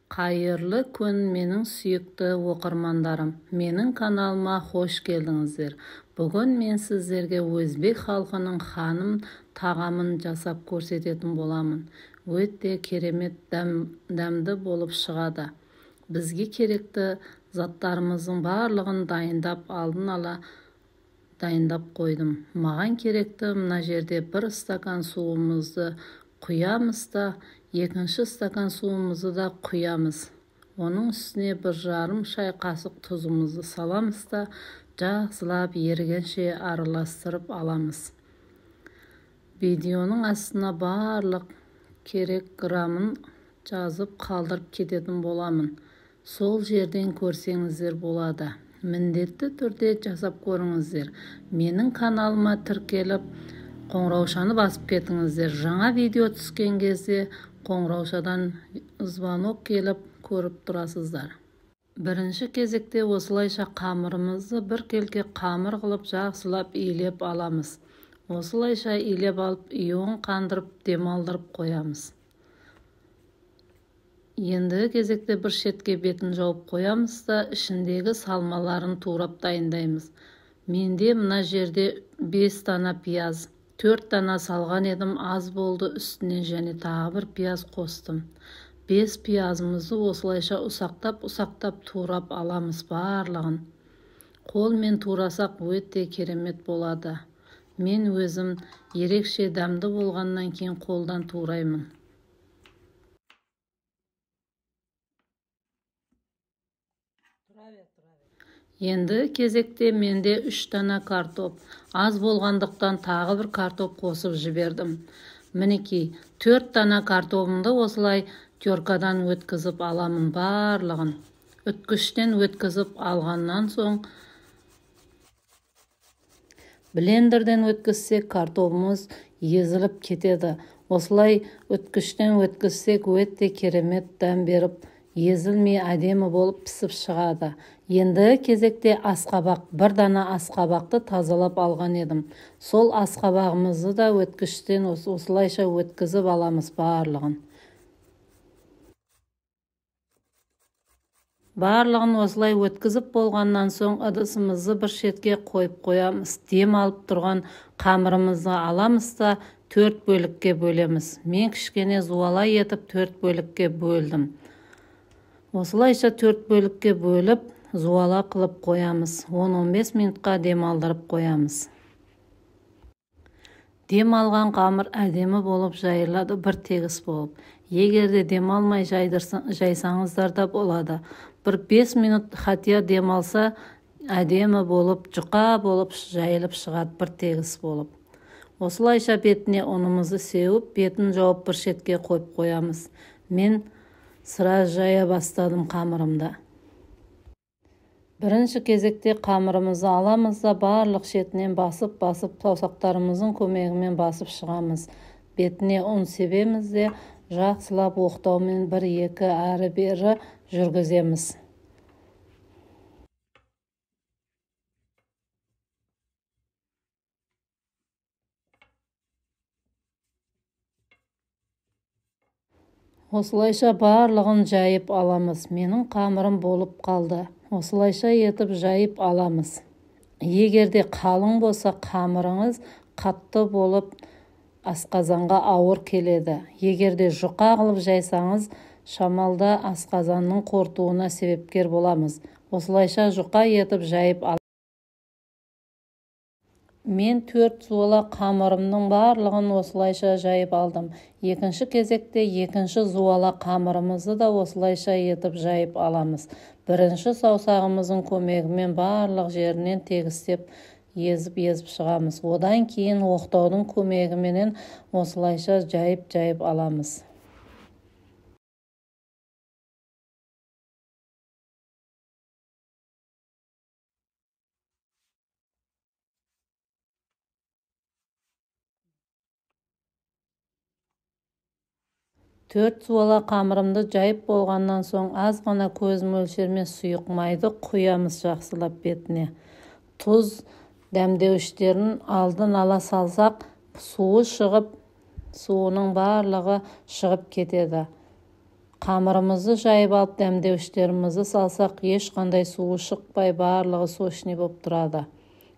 Қайырлы күн, менің сүйікті оқырмандарым! Менің каналыма қош келдіңіздер. Бүгін мен сіздерге өзбек халқының ханым тағамын жасап көрсететін боламын. Өте керемет дәмді болып шығады. Бізге керекті заттарымыздың барлығын дайындап, алдын ала дайындап қойдым. Маған керекті мына жерде бір стакан суымызды құямыз да, екінші стакан суымызды да құямыз. Оның үстіне 1,5 шай қасық тұзымызды саламыз да, жақсылап ерігенше араластырып аламыз. Видеоның астына барлық керек грамын жазып қалдырып кететін боламын. Сол жерден көрсеңіздер болады. Міндетті түрде жасап көріңіздер. Менің каналыма тіркеліп, қоңыраушаны басып кетіңіздер. Жаңа видео түскен кезде қоңыраушадан звонок келіп көріп тұрасыздар. Бірінші кезекте осылайша қамырымызды бір келке қамыр қылып жақсылап илеп аламыз. Осылайша илеп алып, ион қандырып демалдырып қоямыз. Енді кезекте бір шетке бетін жауып қоямыз да, ішіндегі салмаларын турап дайындаймыз. Менде мына жерде 5 дана пияз, 4 дана салған едім, аз болды, үстіне және тағы бір пияз қостым. 5 пиязымызды осылайша ұсақтап-ұсақтап турап аламыз барлығын. Қолмен турасақ өте керемет болады. Мен өзім ерекше дәмді болғаннан кейін қолдан тураймын. Енді кезекте менде 3 дана картоп. Аз болғандықтан тағы бір картоп қосып жібердім. Мінекей, 4 дана картобымды осылай теркадан өткізіп аламын барлығын. Үткіштен өткізіп алғаннан соң блендерден өткізсек картобымыз езіліп кетеді. Осылай үткіштен өткізсек өте керемет дәм беріп, езілмей әдемі болып пісіп шығады. Енді кезекте асқабақ, бір дана асқабақты тазалап алған едім. Сол асқабағымызды да өткіштен осылайша өткізіп аламыз барлығын. Барлығын осылай өткізіп болғаннан соң ыдысымызды бір шетке қойып қоямыз. Дем алып тұрған қамырымызды аламыз да 4 бөлікке бөлеміз. Мен кішкене зуала етіп 4 бөлікке бөлдім. Осылайша 4 бөлікке бөліп, зуала қылып қоямыз. 10-15 минутқа дем алдырып қоямыз. Дем алған қамыр әдемі болып жайылады, бір тегіс болып. Егер де дем алмай жайсаңыздар да болады. Бір 5 минут хатия дем алса, әдемі болып, жұқа болып жайылып шығады, бір тегіс болып. Осылайша бетіне ұнымызды сеуіп, бетін жауып бір шетке қойып қоямыз. Мен сыра жая бастадым қамырымды. Бірінші кезекте қамырымызды аламыз да барлық шетінен басып-басып саусақтарымыздың көмегімен басып шығамыз. Бетіне ұн себеміз де жақсылап оқтаумен бір-екі әрі-бері жүргіземіз. Осылайша барлығын жайып аламыз. Менің қамырым болып қалды. Осылайша етіп жайып аламыз. Егер де қалың болса, қамырыңыз қатты болып асқазанға ауыр келеді. Егер де жұқа қылып жайсаңыз, шамалда асқазанның қорытуына себепкер боламыз. Осылайша жұқа етіп жайып аламыз. Мен 4 зуала қамырымның барлығын осылайша жайып алдым. Екінші кезекте екінші зуала қамырымызды да осылайша етіп жайып аламыз. Бірінші саусағымыздың көмегімен барлық жерінен тегістеп езіп-езіп шығамыз. Одан кейін оқтаудың көмегіменен осылайша жайып-жайып аламыз. Төрт зуала қамырымды жайып болғаннан соң аз ғана көз мөлшермен сұйық майды құямыз жақсылап бетіне. Тұз дәмдеуіштерін алдын ала салсақ, суы шығып, суының барлығы шығып кетеді. Қамырымызды жайып алып, дәмдеуіштерімізді салсақ, ешқандай суы шықпай, барлығы сочный болып тұрады.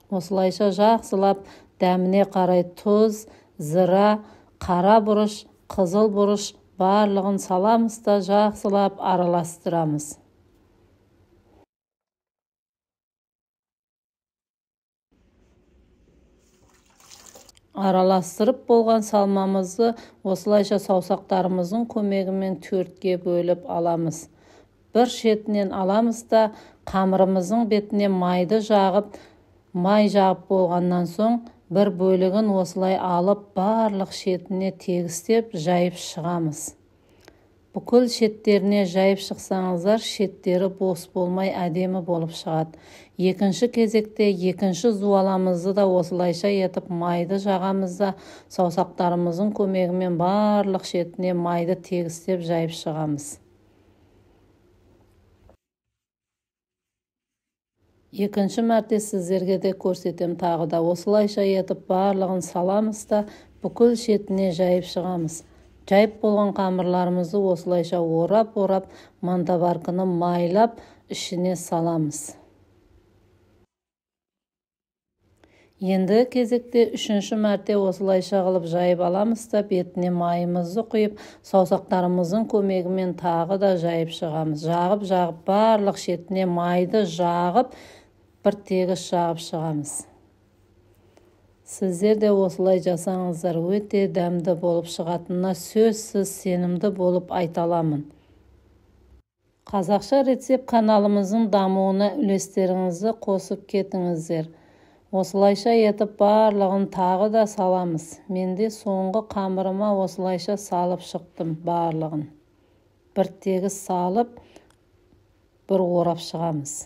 Осылайша жақсылап дәміне қарай тұз, зыра, қара бұрыш, қызыл бұрыш барлығын саламыз да жақсылап араластырамыз. Араластырып болған салмамызды осылайша саусақтарымыздың көмегімен 4-ке бөліп аламыз. Бір шетінен аламыз да қамырымыздың бетіне майды жағып, май жағып болғаннан соң бір бөлігін осылай алып, барлық шетіне тегістеп жайып шығамыз. Бүкіл шеттеріне жайып шықсаңыздар, шеттері бос болмай әдемі болып шығады. Екінші кезекте екінші зуаламызды да осылайша етіп майды жағамыз да саусақтарымыздың көмегімен барлық шетіне майды тегістеп жайып шығамыз. Екінші мәрте сіздерге де көрсетем тағы да. Осылайша етіп барлығын саламыз да бүкіл шетіне жайып шығамыз. Жайып болған қамырларымызды осылайша орап-орап мантоварканы майлап ішіне саламыз. Енді кезекте үшінші мәрте осылайша қылып жайып аламыз да бетіне майымызды құйып, саусақтарымыздың көмегімен тағы да жайып шығамыз. Жағып-жағып барлық шетіне майды жағып, бір тегіс жағып шығамыз. Сіздер де осылай жасаңыздар, өте дәмді болып шығатынына сөзсіз сенімді болып айта аламын. Қазақша рецепт каналымыздың дамуына үлестеріңізді қосып кетіңіздер. Осылайша етіп барлығын тағы да саламыз. Менде соңғы қамырыма осылайша салып шықтым барлығын. Бір тегіс салып, бір орап шығамыз.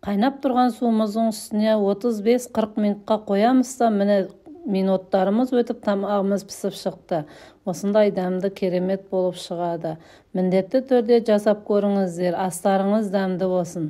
Қайнап тұрған суымыздың үстіне 35-40 минутқа қоямыз да, міне минуттарымыз өтіп тамағымыз пісіп шықты. Осындай дәмді керемет болып шығады. Міндетті түрде жасап көріңіздер. Астарыңыз дәмді болсын.